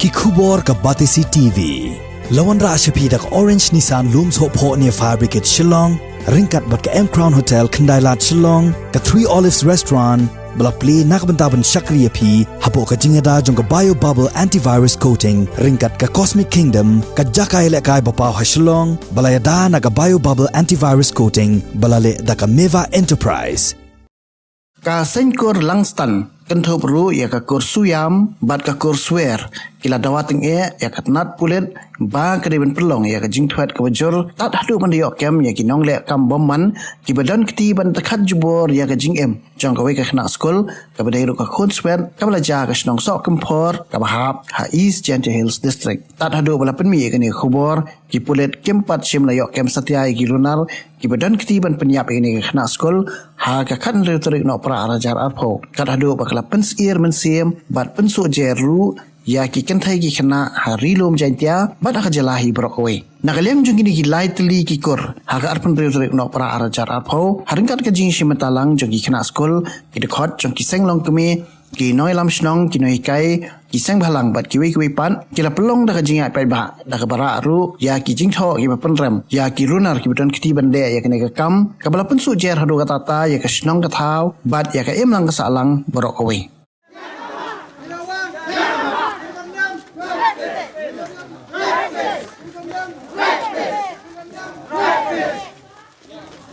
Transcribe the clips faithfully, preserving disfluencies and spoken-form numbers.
Ki khubor ka Batesi T V. La wanrah sha phi da ka Orange Nissan Lumsohphoh near Fire Brigade Shillong, ryngkat bad ka M Crown Hotel Khyndailad Shillong, ka Three Olives Restaurant, ba la plie na ka bynta ban shakri ïa phi hapoh ka jingïada jong ka Bio Bubble Antivirus Coating, ryngkat ka Cosmic Kingdom, ka jaka ïalehkai ba paw ha Shillong, ba la ïada na ka Bio Bubble Antivirus Coating, ba la leh da ka Meva Enterprise. Ka Seng Kur Langstan, kynthup ruh ïa ka Kur Suyam bad ka Kur Swer, ki la dawa tyngeh ïa ka tnat pulit ba ka dei ban pynlong ïa ka jingthwet kaba jur, tad haduh ban da ïoh kem ïa ki nongleh kam bymman kiba don kti ban da khatjubor ïa ka jingim jong kawei ka khynnah skul kaba dei ruh ka khun swet, kaba la jia ha ka shnong Sohkymphor kaba hap ha East Jaintia Hills District. Tad haduh ba la pynmih ïa kane ka khubor, ki pulit kim pat shym la ïoh kem satia ïa ki runar kiba don kti ban pynïap ïa kane ka khynnah skul ha ka khathynriew tarik Nohprah arhajar arphew, kat haduh ba ka la pynsyier mynsiem bad pynsuh jer ruh ïa ki kynthei ki khynnah ha Ri Lum Jaintia bad ha ka jylla hi baroh kawei. Na ka liang jong kine ki lai tylli ki kur, ha ka arphew hynriew tarik Nohprah arhajar arphew, ha ryngkat ka jingïashim bynta lang jong ki khynnah skul, ki dkhot jong ki seng longkmie, ki nongïalam shnong, ki nonghikai, ki seng bhalang bad kiwei kiwei pat, ki la pynlong da ka jingïaid paidbah, da kaba rah ruh ïa ki jingthoh kiba pynrem ïa ki runar kiba don kti ban leh ïa kane ka kam, kaba la pynsuh jer haduh katta katta ïa ka shnong ka thaw bad ïa ka imlang ka sahlang baroh kawei.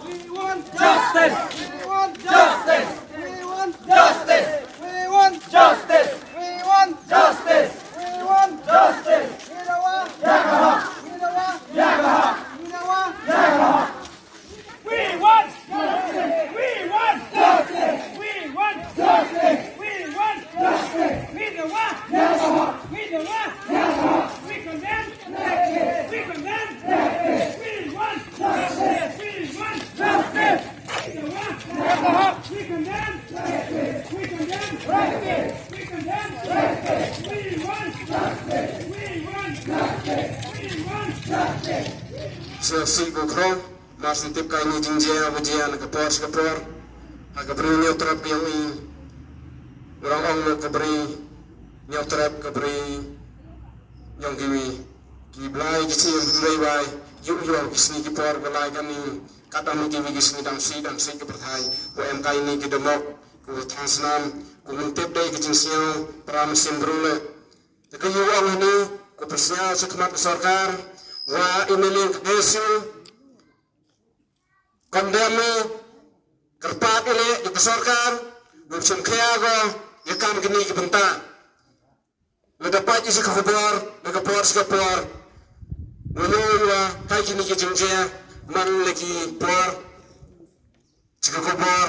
We want justice. We want justice. We want justice. We want justice. We want justice. We want justice. Ïa ka hok. Ïa ka hok. Ïa ka hok. We want justice. We want justice. We want justice. We want justice. We want justice. We condemn. We condemn. We want justice. We want justice. We condemn. We condemn. We condemn. We want justice. We want justice. We want justice. Sngewbha sngewbha khublei. Mar shu tip ka ïa kane ka jingjia ba jia na ka por sha ka por. Ha ka bri Hynñiewtrep ka ïong i. Ngi ong mo ka bri Hynñiewtrep ka bri ïong kiwi. Ki blai ki siem hynrei bai. Ïoh ïoh ki sngi ki por ka lai kane. Kata mo kiwi ki sngi dang sih dang sih ka pyrthai. Ba em ka ïa kane ka damok. Ka thaw snam. Ka myntip dei ka jingsngew. Para mynsiem bru leh. Te ka ïoh ong hangne. Ka pynsngew sha khmat ka sorkar. Wa i meliang ka dei siew. Condemn, kyrpad ïaleh ïa ka sorkar, ba shim khia ko ïa kam kine ki bynta. Lada peit ïa ka khubor, na ka por sha ka por. Ngi ïohi ïa kai kine ki jingjia, man la ki por sha ka khubor,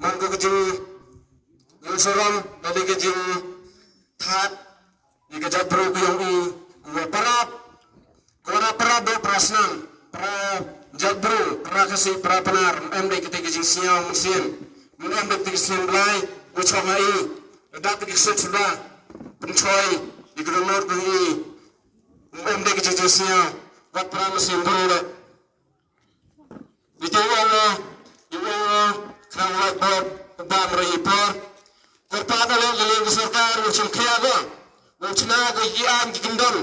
man ko ka jingïasyriem, lada ka jingthad, ïa ka jaitbru ka ïong i, ka parab, ka parab dei para snam, para jaitbru, para Khasi, para Pnar, em dei kata ka jingsngew mynsiem, em dei kata ka snem blai, ka chong ha i, da kata ka snem suda, pynchoi, ïa ka dohnud ka i, em dei kata ka jingsngew, wat para mynsiem bru leh. Ïa te ïa nga, ïa nga, khnang whiteboard, u bam re ïa por. Kyrpad ïaleh ïa ka sorkar, u shim khia ko. U shna ko ïa ki aiñ ki kyndon.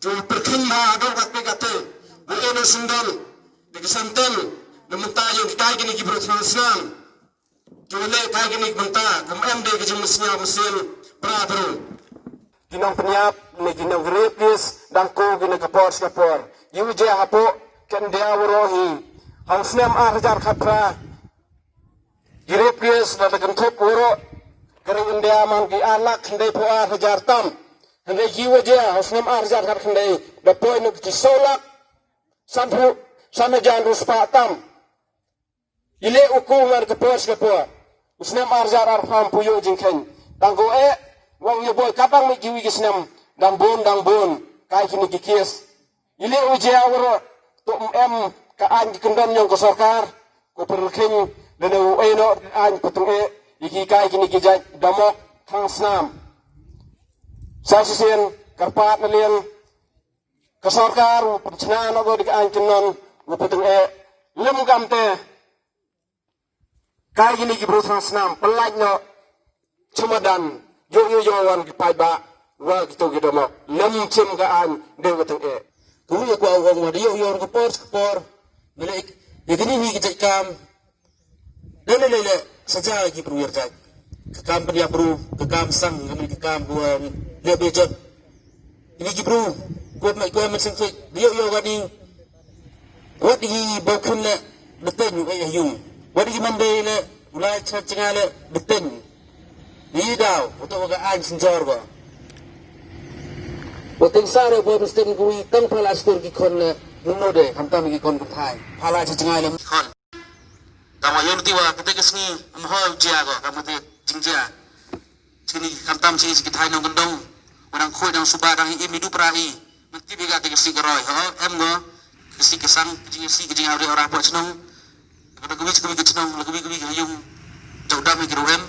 Ki pyrkhing bha ha dong katei katei. U ïeh noh syndon. Da ki senten. Na mynta ïa ki kai kine ki briew thngan snam. Ki leh kai kine ki bynta, kum em dei ka jingmynsngew mynsiem para bru. Ki nongpynïap ne ki nong rape case dang kiew kine ka por sha ka por. Ïa u jia hapoh ka India waroh hi. Ha u snem ar hajar khatphra. Ki rape case lada kynthup waroh ka ri India man ki ar lak khyndaiphew ar hajar tam. Hynrei ki wa jia ha u snem ar hajar khatkhyndai da poi na ki saw lak sanphew san hajar hynriew spah tam. I leh u kiew man ka por sha ka por. U snem ar hajar arphew ym pu ïoh jingkheiñ. Tang ko eh, u ong ïa boi katba mih kiwei ki snem. Dang bun, dang bun. Kai kine ki case. I leh u jia waroh. To ym em ka aiñ ki kyndon ïong ka sorkar. Ko pyrkhing, lane u ïeh noh ka aiñ pynthut eh. Ïa ki kai kine ki jait damok thngan snam. Sa shisien, kyrpad na liang. Ka sorkar, u pynchna noh ko da ka aiñ kyndon, u pynthut eh, lem kam te. Kai kine ki briew thngan snam, pynlait noh, chim madan, ïoh ïoh ïoh wan ki paidbah. Wa kito ki dohnud. Lem chim ka aiñ dei wa tang eh. Ka wi ya kwah ong wa da yoh yor ka por ka por. Bele ik. Ya kini hi ki jait kam. Lele lele saja ki bru yar jait. Ka kam pynïap bru, ka kam sang, ka kam ka kam ko le be jot. Ini ki bru ko mai ko mai sing fik. Da yoh yor kani. Wat igi bau khun le beteng u eh yung. Wat igi mandai le ulai cha chinga le beteng. Ni daw, uto ka aiñ sinjor ko. Wa teng sare bo mustem ko wi tang pala skur ki khon le nuno de, kam tam ki khon ko thai. Pala cha chinga le khon. Tang wa ïoh ti wa kata ka sngi, em hoi jia ko, kam kata jingjia. Chini kam tam chi ki thai nong kendong. Wa dang khoi dang suba dang i mi du pra i. Mesti bi kata ka sngi ka roi. Ho, em ko. Ka sngi ka sang, ka jing si, ka jing hari ora po chnong. Ka da ka wi ka wi ka chnong, la ka wi ka wi ka yung. Jauh dam ki ro em.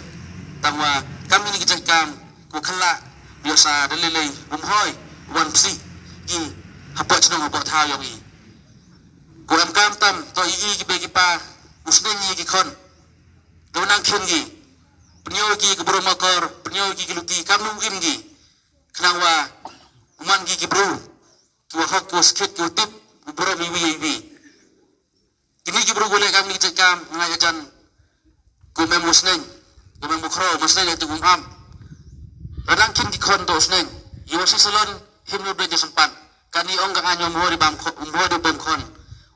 Tang wa kam ini ki jait kam. Ko khala. Biasa da lelei. Um hoi. Wan psi. Ki hapo chnong hapo thaw yong i. Ko em kam tam, to i i ki be ki pa, u sneng i ki khon. To nang khin ki. Pynïoh ki ki bru makor, pynïoh ki ki luti, kam nung im ki. Khnang wa, u man ki ki bru. Ki wa hok, ki wa skit, ki wa tip, u bru mi wi i wi. Kini ki bru ko le kam ni ki jait kam, ngai ajan. Ko mem u sneng, ko mem u khro, u sneng itu um am. Radang kin ki khon to u sneng. Yo si salon, him no de sempan. Kani ong ka anyo mo di bam khon, mo di bam khon.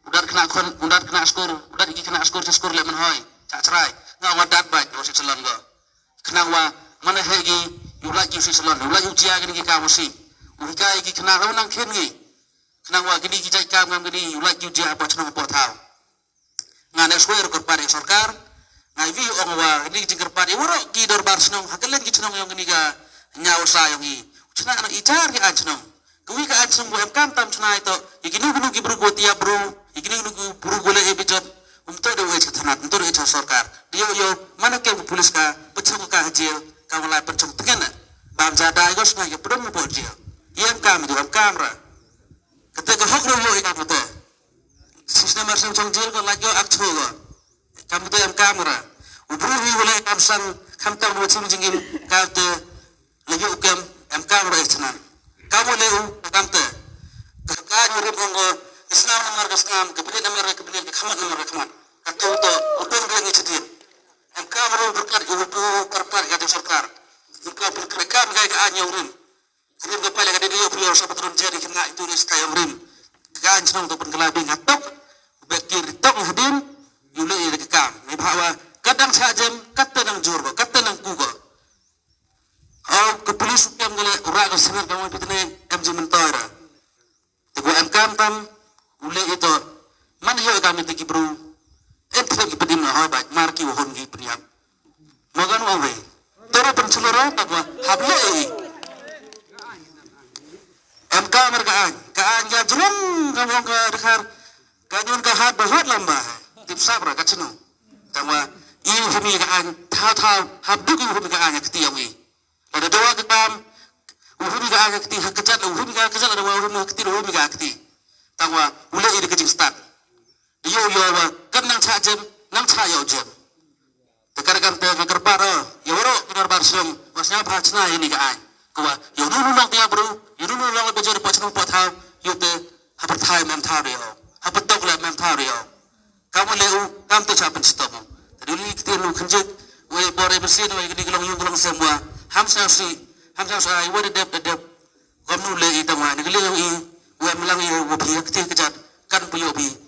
Udat kena khon, udat kena skur, udat iki kena skur, skur le men hoi. Chak chrai. Nga wa dat bai, yo si salon go. Kena wa, mana he gi, yu lak yu si salon, yu lak yu jia kini ki kam si. U hikai ki kena ro nang kin gi. Khnang wa kini ki jait kam ngam kini u lait ki u jia hapoh chnong hapoh thaw. Nga ne swer kyrpad ïa sorkar. Nga wi ong wa kini ki jingkyrpad ïa waroh ki dorbar chnong ha kylleng ki chnong yong kini ka ñiaw sa yong i. Chna na i jar ki an chnong. Ka wi ka an chnong wa em kam tam chna ito. Ïa kini kini ki bru ko tia bru. Ïa kini kini ki bru ko le e bijot. Um to de wei cha thanat, um to de cha sorkar. Dio yo mana ke police ka pachong ka ha jail. Ka wala pachong tengena. Bam ja dai gos na ke pdom po jail. Ïa em kam ju em kam ra. Kata ka hok ruh ïoh i kam kata. Sisna mar sang chong jil ko la ïoh ak chho ko. Kam kata em kam ra. U bru hi wala em sang kam tam wa chim jingim kata la ïoh kem em kam ra i chnan. Kam wala u kam te. Ka ka ni rim ong ko isnam namar ka snam, ka bini namar ka bini, ka khamat namar ka khamat. Ka tu to u tong ring i chidin. Em kam ru berkat u tu karpat ka tu sorkar. Em kam berkat kam ka ka anyo rim. Krim ka pale ka dei dio prio sa patron jeri kena itu ni skai rim. Ka an chnong to pun kala bing atok. Bekir tok hadin. Yule ire ka kam. Ni bhawa kadang sa jem kata nang jor ko kata nang ku ko. Au ka pulis kem gale ura ka sinar ka mo pitne em je mentoy ra. Te ko em kam tam ule ito. Man yo kam ito ki bru. Em thek ki pedim na ho ba mar ki wahon ki penyam. Magan wa wei. Toro pen chuloro takwa hable i. Em ka amar ka an ka an ya jrong ka wong ka dekhar ka jun ka hat ba hat lamba. Tip sabra ka chino. Takwa i humi ka an thaw thaw hap duk i humi ka an ya kti ya wi. Lada dawa ka kam u humi ka an ya kti ha kajat u humi ka kajat lada wa u humi ka kti u humi ka kti. Takwa ule i de ka jing start. Yo yo wa kan nang cha jem nang cha yo jem. Te ka kam te nga kyrpad ïa waroh ki dorbar shnong wa sñiaw bha chna ïa ni ka aiñ. Ko wa ïa nu nu long tia bru ïa nu nu long ba jor pa chnong pa thaw ïa te ha pyrthai mem thaw de o ha pyrtok le mem thaw de o. Kam le u kam te cha pyn stom. Te duli kti nu khnjik wa ïa bor ïa bsin wa ïa kini ki long yung long sem wa ham sa si ham sa sa ïa wa de dep de dep. Kam nu le i tang wa ni le i wa mlang i wa phi kti kjat kan pu yo phi.